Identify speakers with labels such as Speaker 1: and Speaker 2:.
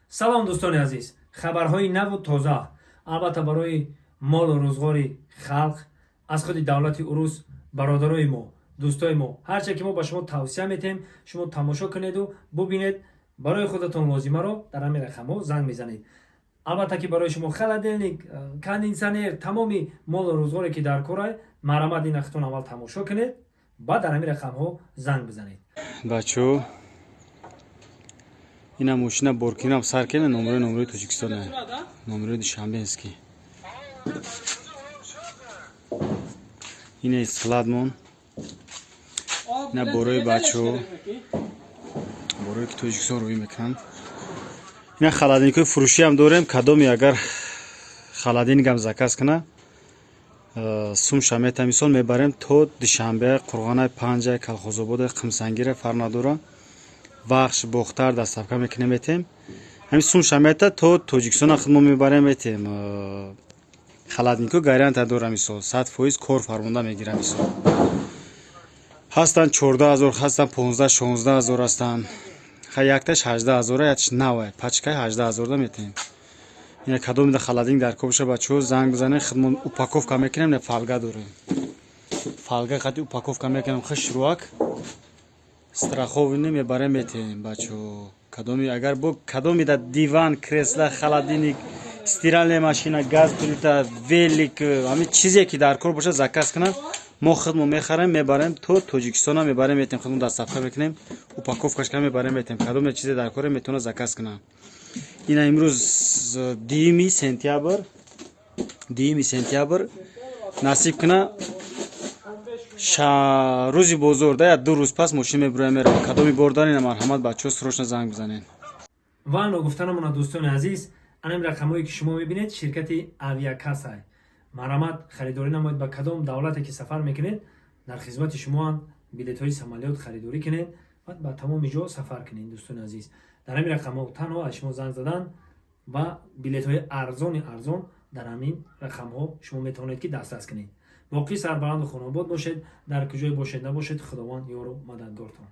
Speaker 1: Салом, дӯстони азиз! Хабарҳои наву тоза, албатта, барои молу рӯзғори халқ аз худи давлати урус. Бародарои мо, дӯстои мо, ҳарче ки мо ба шумо тавсия метиҳем, шумо тамошо кунеду бубинед. Барои худатон лозимаро дар ҳамин рақамҳо занг мезанед. Албатта, ки барои шумо холодильник, кондитсионер, тамоми молу рӯзғоре ки дар кора, марҳамат, ин худтон аввал тамошо кунед, баъд дар ҳамин рақамҳо занг бизанед.
Speaker 2: Бачаҳо, ина мошина боркинам сар кена. Номерои Тоҷикистона, номерои душанбенский. Ина складмон, ина борои бачаҳо, борое ки Тоҷикистон рӯӣ мекунанд. Ина холодильникҳои фурӯшиам дорем. Кадоме агар холодильникам заказ куна, сумша мета. Мисол, мебарем то Душанбе, Қурғонаи Панҷа, Калхозобода, Қимсангира, фарқ надора, Вахш, Бохтар доставка мекунем, метем. Ҳамин сумша мета, то Тоҷикистона худмо мебарем, метем. Холодильникҳо гарантия дора, мисол, 100% кор фармонда мегирам. Мисол, ҳастанд 14 000, ҳастанд 15, 16 000 ҳастанд. Ха, якташ 18 000, якташ навай пачкаи 18 000 да метем. Ина кадомида холодильник дар кор боша, бачаҳо, занг бизанед, худмон упаковка мекунем. Не, фольга дорем, фольга қати упаковка мекунем, хушрӯак, страхование, мебарем, метем. Бачаҳо, кадоми агар бо кадомида диван, кресла, холодильник, стиральная машина, газ плита, велик, ҳамин чизе ки дар кор боша, заказ кунанд, мо худмо мехарем, мебарем то Тоҷикистона, мебарем, метем, худмо доставка мекунем, упаковкаш ка мебарем, метем. Кадоме чизе дар коре, метавонад заказ кунанд. Ина имрӯз 2 сентябр, 2 сентябр насиб куна, рӯзи бозор да, як 2 рӯз пас мошин мебуроям, меравам. Кадоми бор дарина, марҳамат, бачаҳо, срочно занг бизанед.
Speaker 1: Ва ногуфтанамона, дӯстони азиз, анам рақамҳое ки шумо мебинед, ширкати Авиакассай. Марҳамат, харидорӣ намоед. Ба кадом давлате ки сафар мекунед, дар хизмати шумоанд. Билетҳои самолёт харидорӣ кунед ва ба тамоми ҷо сафар кунед. Дӯстони азиз, дар ҳамин рақамҳо танҳо аз шумо занг задан ва билетҳои арзони арзон дар ҳамин рақамҳо шумо метавонед ки дастрас кунед. Боқӣ сарбаланду хонобод бошед, дар куҷое бошед набошед, Худованд ёру мададгортон.